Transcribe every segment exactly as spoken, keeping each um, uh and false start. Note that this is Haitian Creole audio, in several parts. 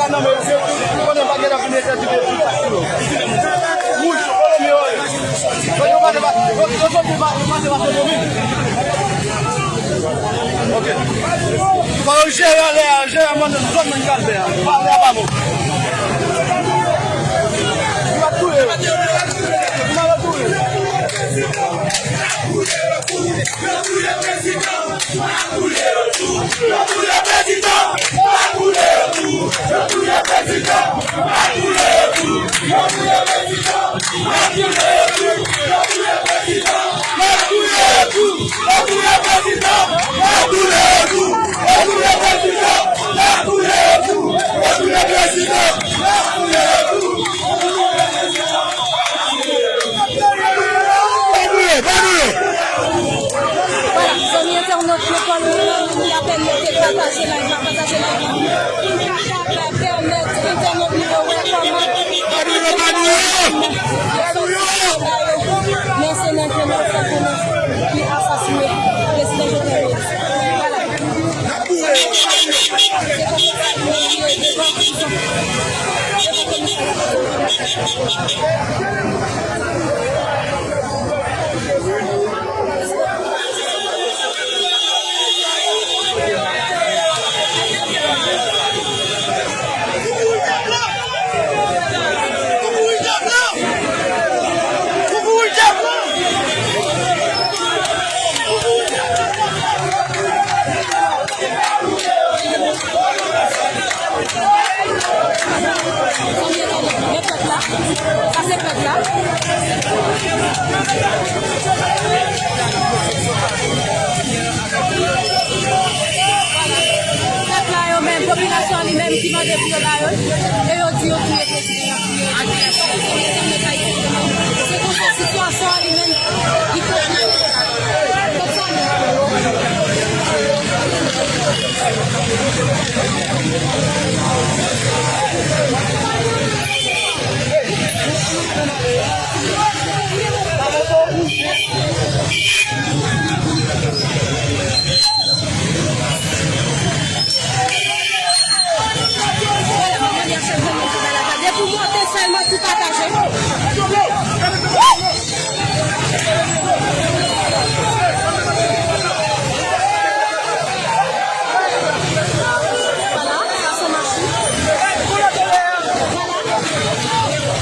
Nan men yo, se, ou konnen pa gen nan vin entèdi de tout sa ki yo. Wouj, Kolonbyen, wi. Yo, yo pase pa, yo, yo soti pa, yo pase pa Sendomeng. Ok. Fò yo jere anlè a, jere mwen zòn nan kalbè a. Pa anlè a pa bon. Yo ap touye yo. Yo ap touye yo. Vwala, zanmi entènot yo, kòm nou apèn mete pataje live la, pataje live la. Pou nou kapab pèmèt entènot nou yo wè kòman men se nan entènot sa konnen ki asasine prezidan Jovenel Moïse. Vwala. Se konsa nou ye devan prizon. Devan komisarya prizon. Zanmi entènot, men pèp la. Sa se pèp la. Pèp la yo menm, popilasyon an li menm ki mande pou yo ba yo l, e yo di yo touye prezidan an. Se konsa sitiyasyon an li menm, li kontinye. Depi w monte sèlman pou pataje. Vwala, sa se machin. Vwala.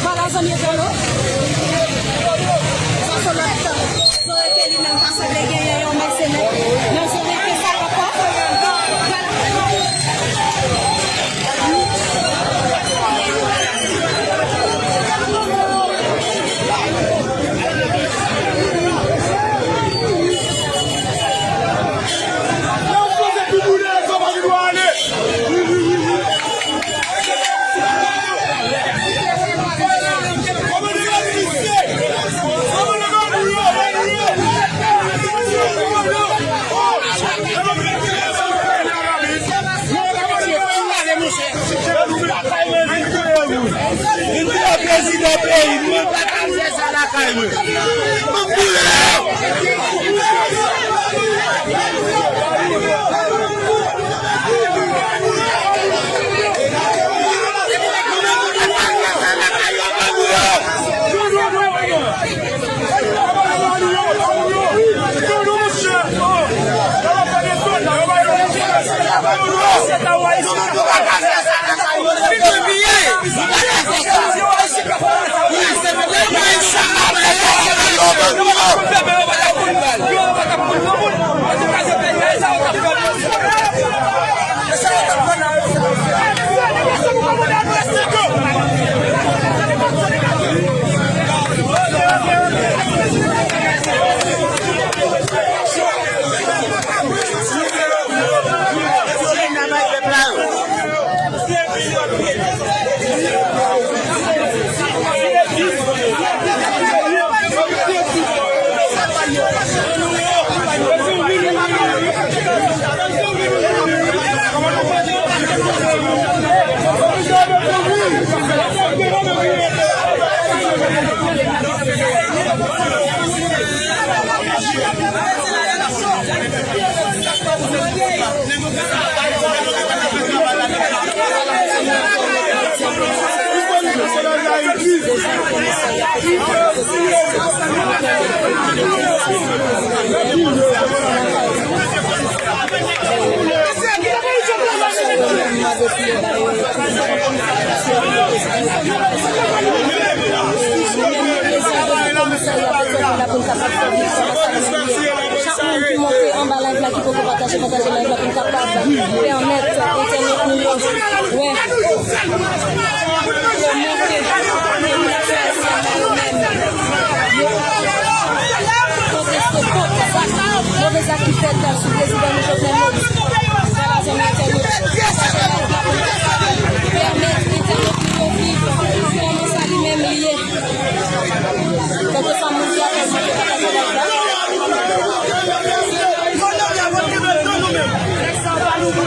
Vwala, zanmi entènot. Sa se lòt. Zorete li menm pa sanble genyen yon mèsenè. Men Zorete sa ankò. Vwala. Vin touye prezidan peyi m, mwen pa ka fè sa lakay mwen. Mwen boule yo! Chak moun ki monte anba live la ki poko pataje, pataje live la pou n kapab pèmèt entènot nou yo wè. Yo monte, yo konteste kont zak, move zak ki fèt sou prezidan nou Jovenel Moïse. Vwala, zanmi entènot, pèmèt entènot nou yo viv kòman sa li menm li ye. Kèlkeswa moun ki ap pataje live la. Vwala, se sa nou fè.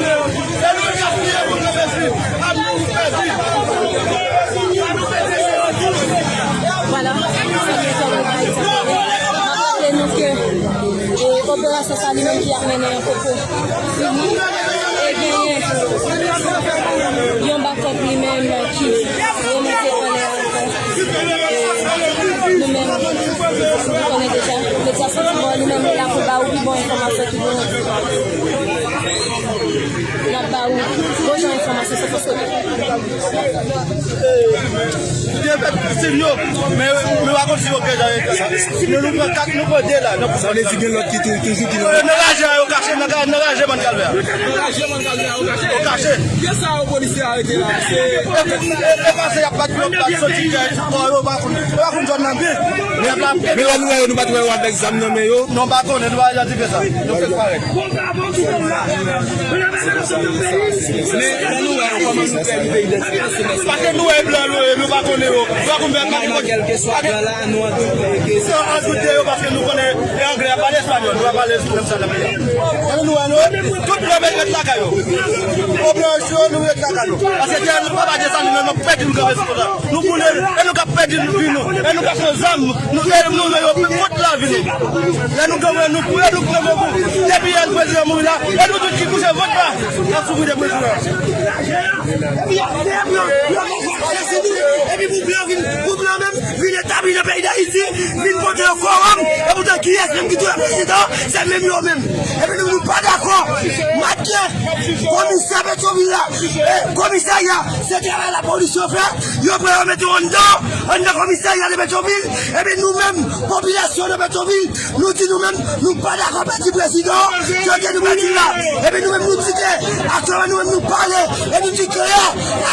N ap raple nou ke, e, operasyon sa li menm ki ap mennen an poko fini. E genyen yon bakòp li menm ki remete anlè ankò. E nou menm, nou konnen deja, medya Santiman li menm li la pou ba ou pi bon enfòmasyon ki pou nou. N ap ba ou bon jan enfòmasyon, se pou sa. Gen fèt siy yo, men, men pa konn si yo gen jan yo fè sa. Nou, nou pran kat, nou pran de la, nou pran. Sa vle di gen lòt ki tou-, toujou ki nan. Nan raje a, yo kache, nan ka-, nan raje Bann Kalvè a. Nan raje Bann Kalvè a, yo kache. Yo kache. Kiyès sa yo polisye arete la? Se. E, e, e pa se y ap bat yo, bat soti kè, bon, yo pa konn, yo pa konn zòn nan byen. Men y ap la. Men lè nou wè yo, nou pa t wè yo avèk zam nan men yo. Non, pa konnen, nou pa identifye sa. Nou fèk parèt. Men lè nou wè yo, kòman nou fè rive identifye se mèsi? Paske nou wè blan yo ye, nou pa konnen yo. Nou pa konn fè pati kèlkeswa blan la, nou an dout de yo. Se an dout de yo paske nou konnen e anglè, y ap pale espanyòl, nou pa pale menm sa nan peyi a. Epi nou wè yo, tout blan mèt ret lakay yo. O blan yo, nou ret lakay nou. Paske si nou pa pa desann, nou, nou pèdi nou kanpe sou kòt la. Nou boule, e nou k ap pèdi vi nou, e nou k ap pran zam, nou, e nou, nou, yo, kont lavi nou. Lè nou gen mwen, nou, e nou pran mwen pou, depi yè prezidan mouri la, e nou tout ki kouche vant la, n ap soufri de prezidan. Epi, epi, epi, epi pou blan vin, pou blan menm vin etabli nan peyi Dayiti, vin pote yo kowòm, e poutan kiyès menm ki touye prezidan, se menm yo menm. Epi nou, nou pa dakò. Matye, komisè Petyonvil la, e, komisarya, se travay lapolis yo fè, yo pran yo mete yo anndan, anndan komisarya de Petyonvil, epi nou menm, popilasyon de Petyonvil, nou di nou menm, nou pa dakò pèdi prezidan, kote nou pèdi la, epi nou menm, nou di ke, aktyèlman nou menm, nou pale, e nou di ke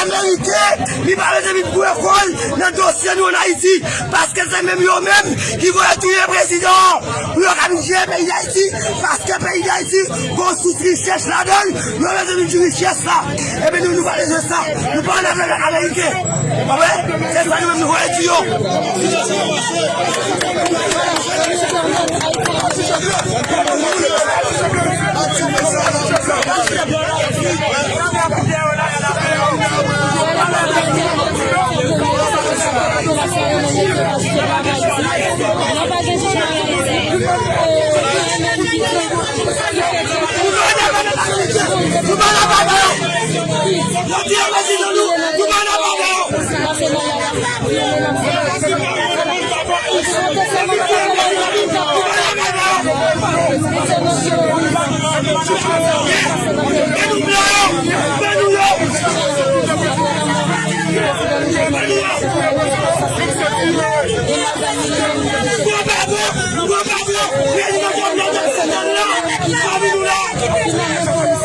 ameriken, li pa bezwen vin boure kò l nan dosye nou ann Ayiti, paske se menm yo menm ki voye touye prezidan an, pou yo ka vin jere peyi Dayiti, paske peyi Dayiti, gon sous richès ladan l, yo bezwen vin di richès la. Epi nou, nou pa bezwen sa. Nou pa ann avè ameriken. Ou konprann? Se sa nou menm nou voye di yo.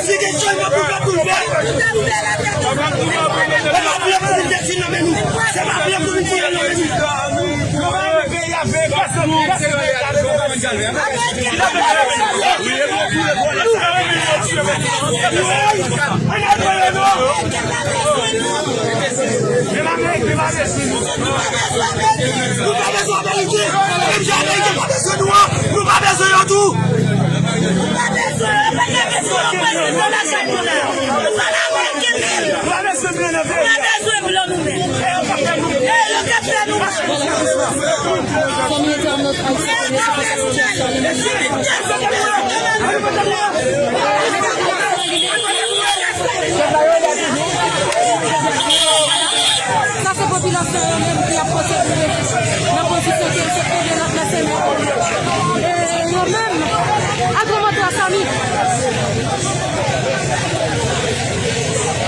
Si gen chanjman pou fèt, nou fè. Se pa vle pou nou desann nan men nou. Se pa vle pou nou desann nan men nou. Nou pa bezwen Ameriken. Menm jan Ameriken pa bezwen nou an, nou pa bezwen yo tou. Nou pa bezwen yo, pa gen bezwen yo, pa bezwen yo. Nou pa bezwen Ameriken menm. Nou pa bezwen blan nou menm. E yo k ap fè nou mal. Zanmi entènot, Ayisyen Premye, se konsa sitiyasyon an li menm. Sa se popilasyon. Nan sa yo menm ki ap pote pou yo nan pozisyon ke yo sot ede lòt mèsenè. E yo menm, agranmantwa Samy.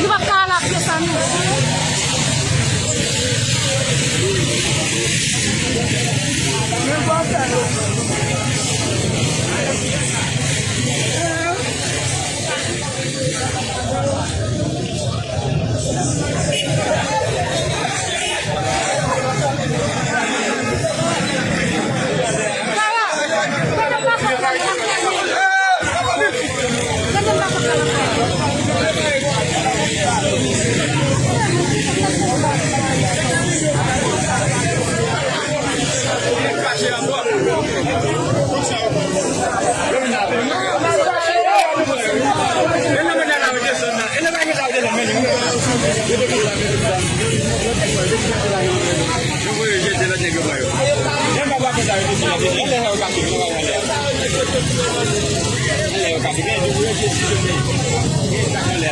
Nou p ap ka al apye Samy.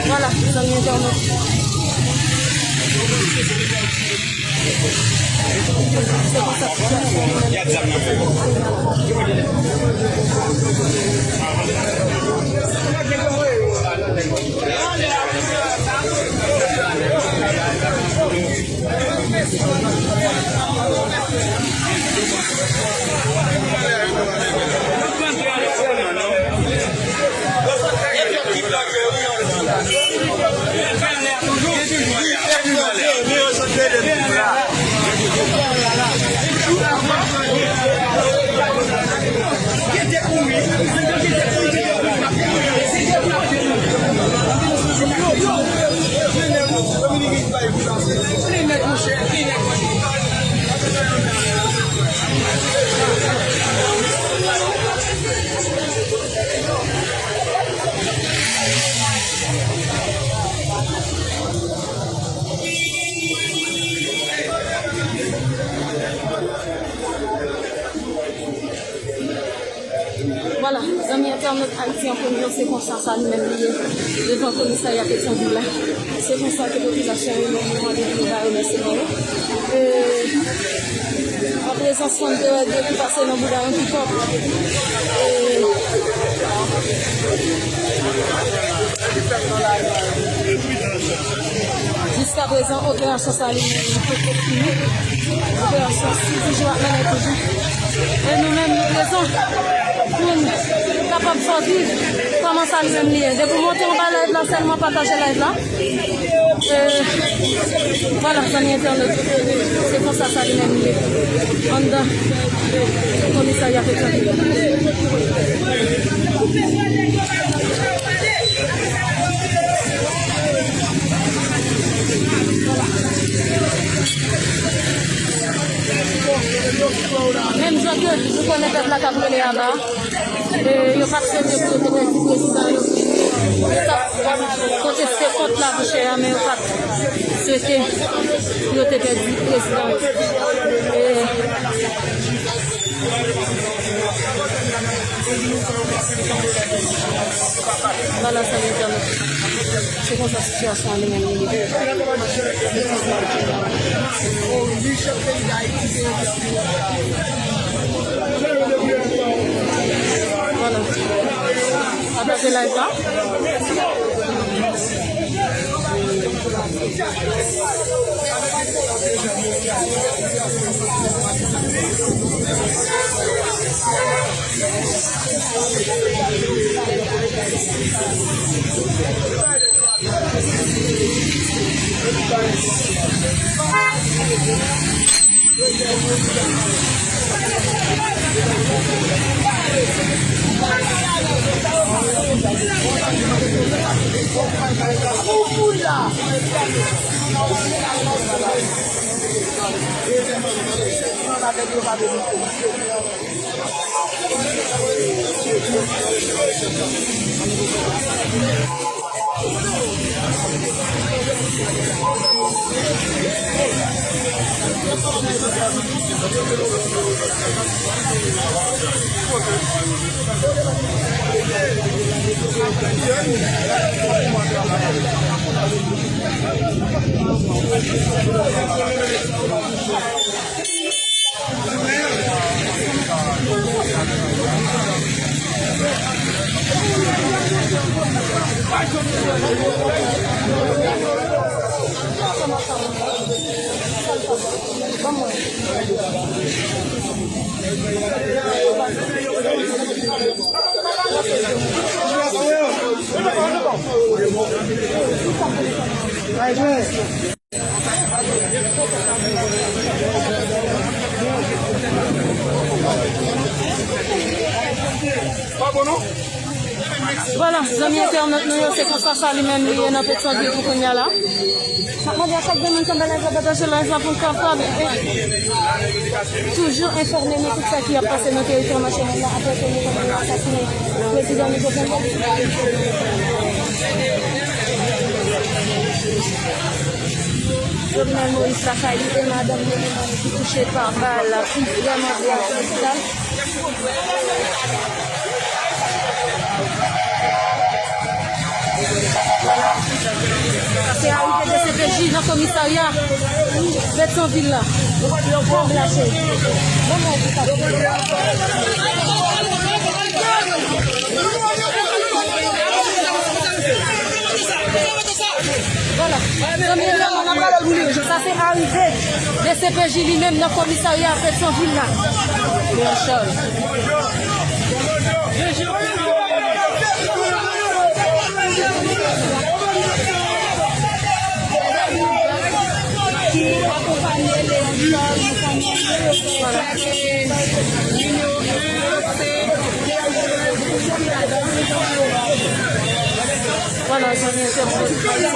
Vwala, zanmi entènot. Vwala, zanmi entènot, Ayiti an Premye, se konsa sa li menm li ye devan komisarya Petyonvil la. Se konsa ke popilasyon yo menm yo mande pou yo ba yo mèsenè yo. E, an prezans Sandra de pase nan bouda yon pikòp. E, Jiskaprezan, operasyon sa li menm li poko fini. Operasyon sis jou ap mennen toujou. E nou menm, nou prezan pou n kapab fè w viv kòman sa li menm li ye. Depi w monte anba live la, sèlman pataje live la. E, vwala, zanmi entènot, se konsa sa li menm li ye. Anndan komisarya Petyonvil la. Menm jan ke nou konnen pèp la t ap rele aba, e, yo pa t swete pou yo te pèdi prezidan yo. Yo t ap konteste kont labouchè a, men yo pa t swete pou yo te pèdi prezidan yo. E, Vwala, zanmi entènot. Se konsa sitiyasyon an li menm li ye. Vwala. Pataje live la. Vwala, zanmi entènot nou yo, se konsa sa li menm li ye nan Petyonvil pou kounye a la. M ap mande a chak grenn moun kanpe live la, pataje live la pou n kapab, eh, toujou enfòme nou tout sa ki ap pase nan teritwa nasyonal la apre ke nou konn asasinen prezidan nou Jovenel Moïse. Jovenel Moïse lakay li e madanm li menm ki touche pa bal ki vrèman grav nan lopital. Sa se arive D C P J nan komisarya Petyonvil la. Kòb la cheri. Ban mwen yon ti kòb. Vwala. Zanmi entènot, n ap pale pou li. Sa se arive D C P J li menm nan komisarya Petyonvil la. Leon Charles. Vwala. Vwala, zanmi entènot, se premye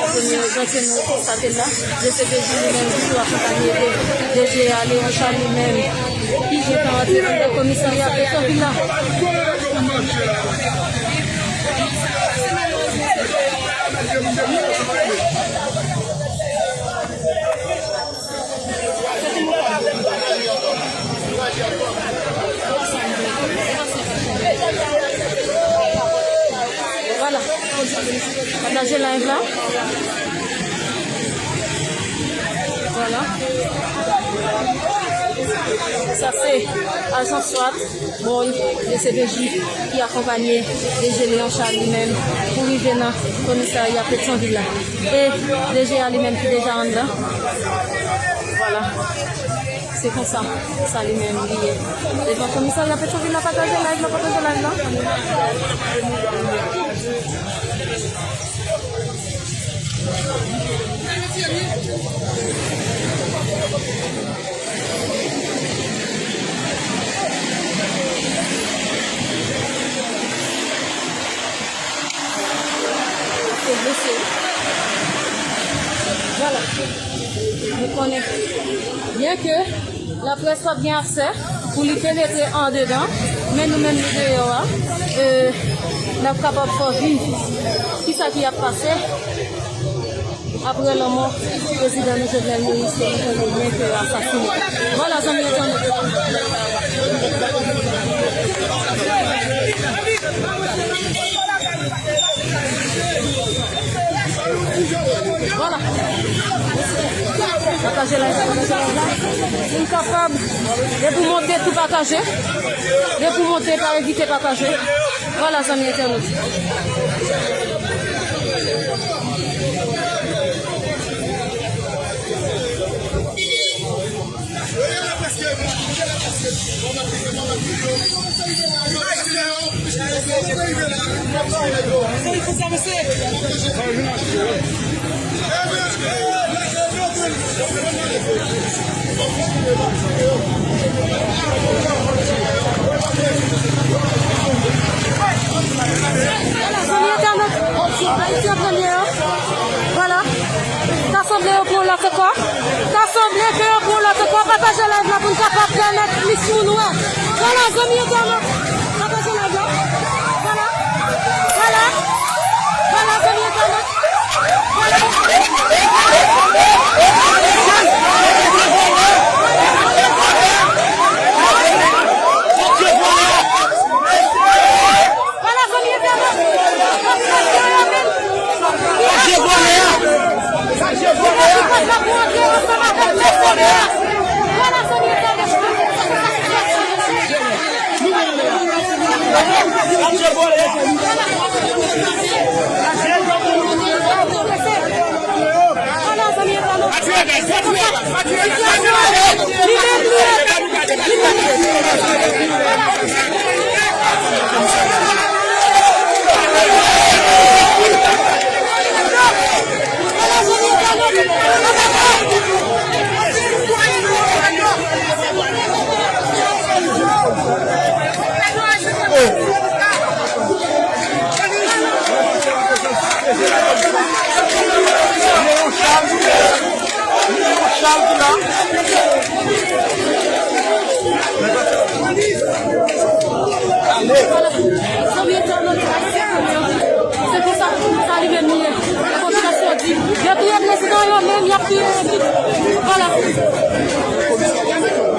jan ke nou konstate la. D C P J li menm toujou akonpanye de D G a, Leon Charles li menm, ki gentan antre anndan komisarya Petyonvil la. Vwala. Pataje live la. Vwala. Sa se ajan swat. Bòy D C P J ki akonpanye D G Leon Charles li menm pou rive nan komisarya Petyonvil la. E D G a li menm ki deja anndan. Vwala. Se konsa, sa li menm li ye. Devan komisarya Petyonvil la, pataje live la, pataje live la. Vwala. Nou konnen byen ke laprès p ap gen aksè pou li penetre andedan, men nou menm nou deyò a, e, n ap kapab fè w viv kisa ki ap pase. Apre lanmò prezidan nou Jovenel Moïse, ke nou konnen byen ke asasinen. Vwala, zanmi entènot. Vwala. Pataje live la, pataje live la. Si n kapab, depi w monte, tou pataje. Depi w monte, pa evite pataje. Vwala, zanmi entènot. Vwala, zanmi entènot, Ayiti an premye yo. Vwala. Ta sanble yo pran lòt ankò. Ta sanble ke yo pran lòt ankò. Pataje live la pou n kapab pèmèt plis moun wè. Vwala, zanmi entènot. Pataje live la. Vwala. Vwala. Vwala, zanmi entènot. Vwala. Vwala, zanmi entènot. Vwala, zanmi entènot. Zanmi entènot ayisyen, se konsa, konsa li menm li ye. Popilasyon di, yo touye prezidan, yo menm, y ap touye ekip. Vwala.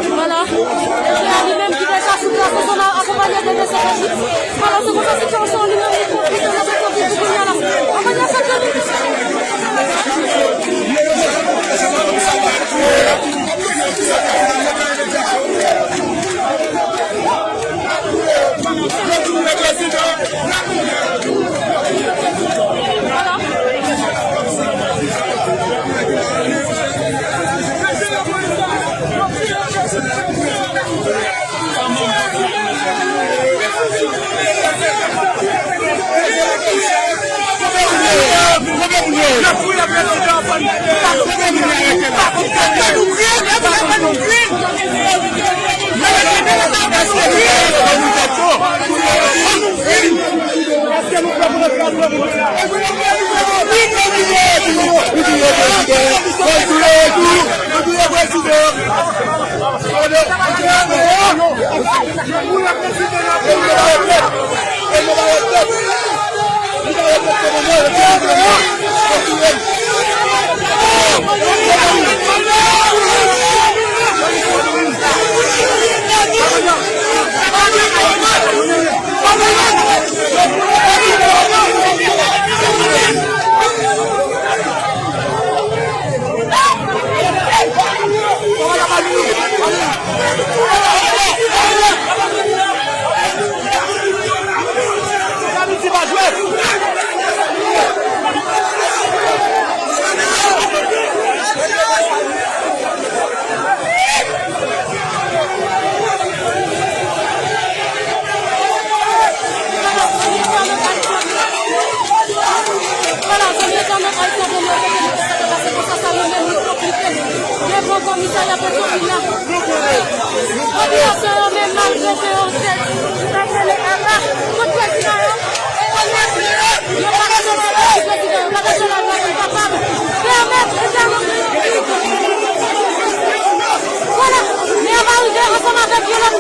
Vwala. Se a li menm ki deja sou plas, se son akonpanye de de sèt ekip. Vwala, se konsa sitiyasyon li menm li konplike nan Petyonvil pou kounye a la. Anmwey sa ke li. Vwala, zanmi entènot ayisyen, zanmi entènot ayisyen, sa k ap pase konsa, sa nou menm nou konplike devan komisarya Petyonvil la. Popilasyon yo menm, malgre ke yo te, te rele aba kont prezidan yo, e yo menm, yo pa ka chanje lòd prezidan, yo pa ka chanje lòd la pou kapab pèmèt entènot yo. Vwala, men yo pa rive ansanm avèk yon lòt.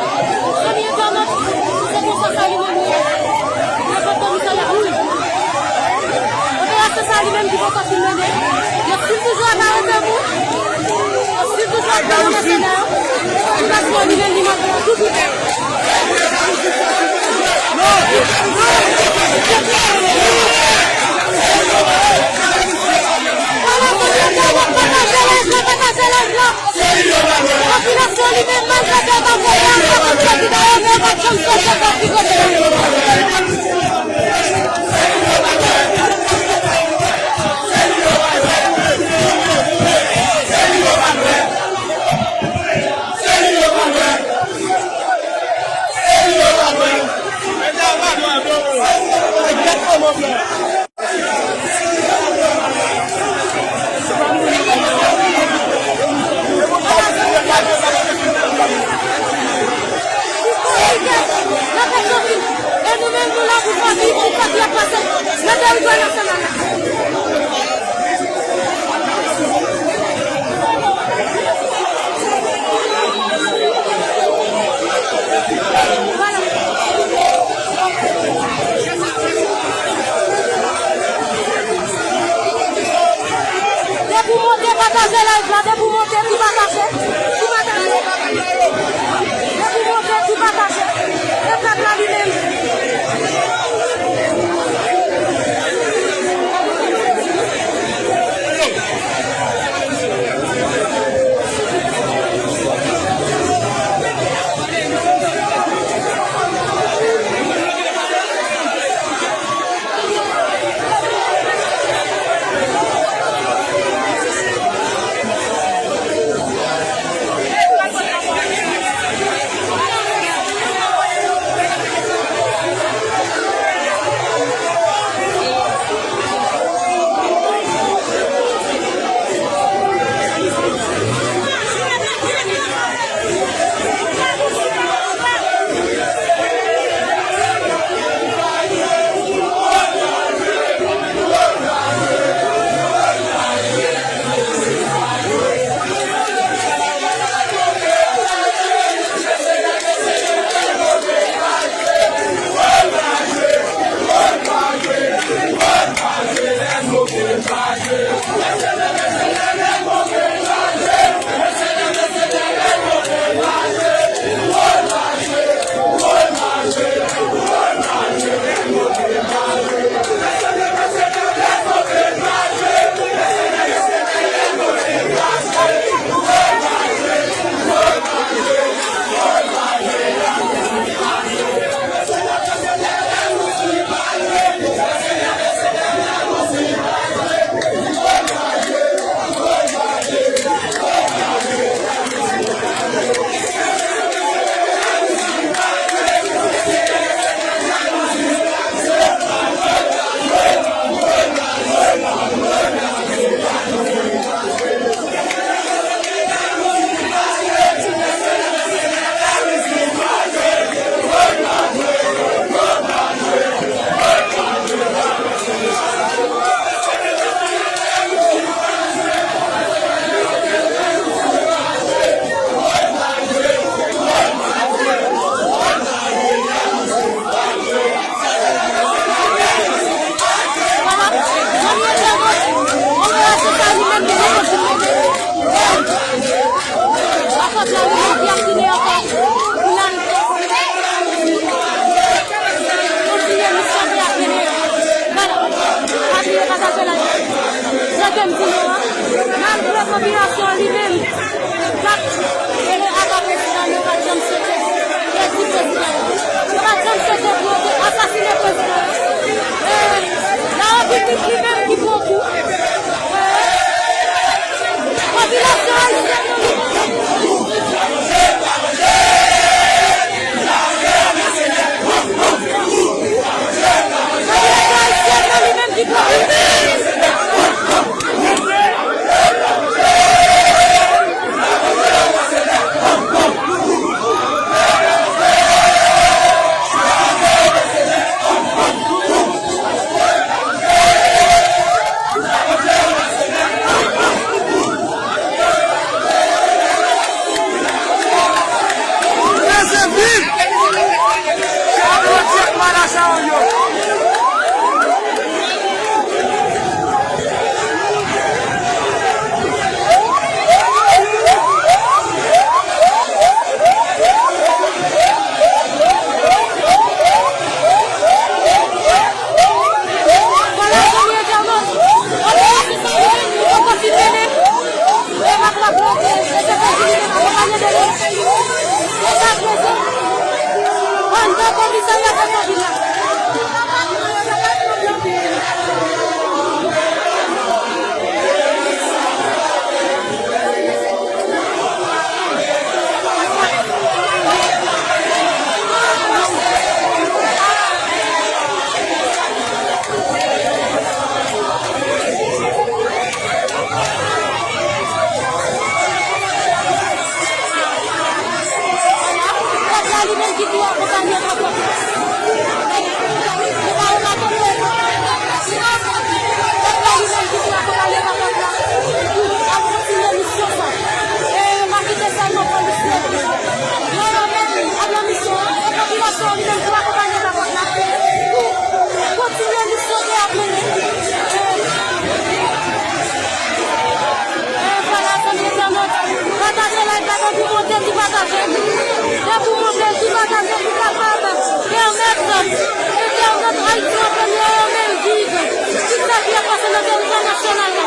Vwala, zanmi entènot, se konsa sa li menm ye. Devan komisarya, wi. Operasyon sa li menm ki poko fin mennen. Yo fin toujou ap arete moun. Yo fin toujou ap mennen mèsenè yo. Popilasyon li menm li mande yo tout. Vwala, zanmi entènot, pataje live la, pataje live la. Li menm, malfektè pa voye ansanm ak prezidan yo, men yo pa t janm sonje kòb ki kote l. E nou menm, nou la pou fè viv, pou fè l pase nan teritwa nasyonal la. Depi w monte, pataje live la. Depi w monte, tou pataje. Tou pataje. Depi w monte, tou pataje. E pèp la li menm. Malgre popilasyon an li menm, Gad, e le ata prezidan yo pa t janm swete pèdi prezidan yo. Yo pa t janm swete pou yo te asasine prezidan yo. E Larepiblik li menm ki pran kou. E popilasyon ayisyèn nan li menm. Popilasyon ayisyèn nan li menm ki pran kou. Kontinye misyon ke ap mennen. E, e, vwala, zanmi entènot, pataje live la, depi w monte, tou pataje. Depi w monte, tou pataje pou kapab pèmèt entènot Ayiti an premye yo menm viv tout sa ki ap pase nan teritwa nasyonal la.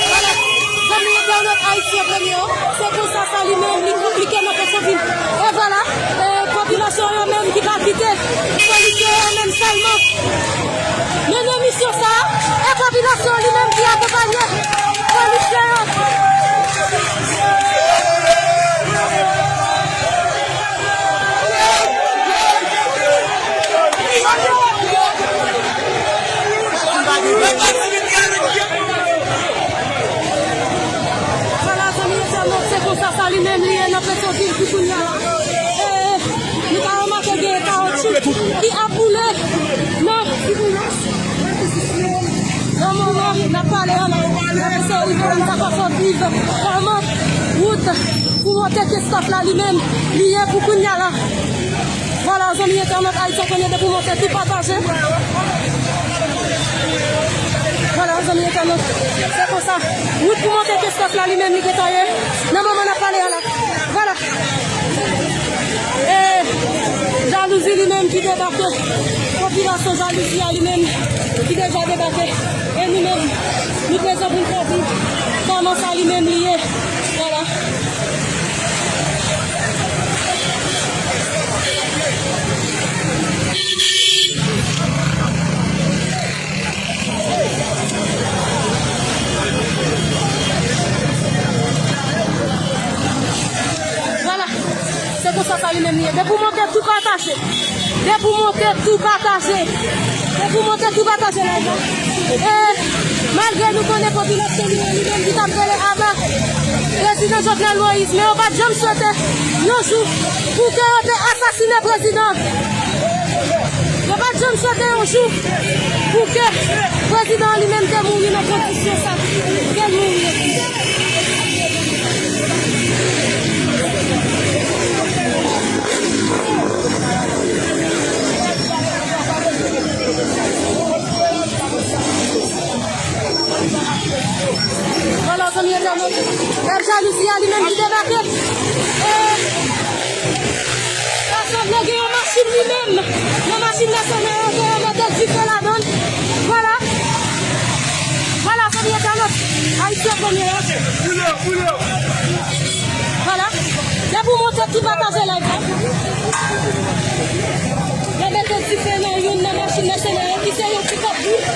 Vwala, zanmi entènot Ayiti an premye yo, se konsa sa li menm li konplike nan Petyonvil. E vwala, e popilasyon yo menm ki pa kite polisye yo menm sèlman mennen misyon sa a, e popilasyon li menm ki akonpanye polisye yo. Vwala, zanmi entènot, se konsa sa li menm li ye nan Petyonvil pou kounye a la. E, nou ka remake gen kawotchou ki ap boule nan, nan moman n ap pale a la. N ap eseye rive la, n ta pa fè viv kòman wout pou monte Kenstòf la li menm li ye pou kounye a la. Vwala, zanmi entènot Ayiti an premye, depi w monte, tou pataje. Vwala, zanmi entènot, se konsa wout pou monte Kenstòf la li menm li gentan ye nan moman n ap pale a la. Vwala. E jalouzi li menm ki debake. Popilasyon jalouzi a li menm ki deja debake. E nou menm, nou prezan pou n fè viv kòman sa li menm li ye. Vwala. Vwala, se konsa sa li menm li ye. Depi w monte, tou pataje. Depi w monte, tou pataje. Depi w monte, tou pataje live la. E malgre nou konnen popilasyon nou an li menm ki t ap rele aba Prezidan Jovenel Moïse, men yo pa t janm swete yon jou pou ke yo te asasinen prezidan. Yo pa t janm swete yon jou pou ke prezidan an li menm te mouri nan kondisyon sa ke l mouri yo. Vwala, zanmi entènot, gad jalouzi a li menm ki debake. E, sa sanble gen yon machin li menm. Nan machin nan sanble yo te mete dife ladan l. Vwala. Vwala, zanmi entènot. Ayiti an premye. Vwala. Depi w Sou pataje live la. Yo mete dife nan youn nan machin mèsenè yo ki se yon pikòp.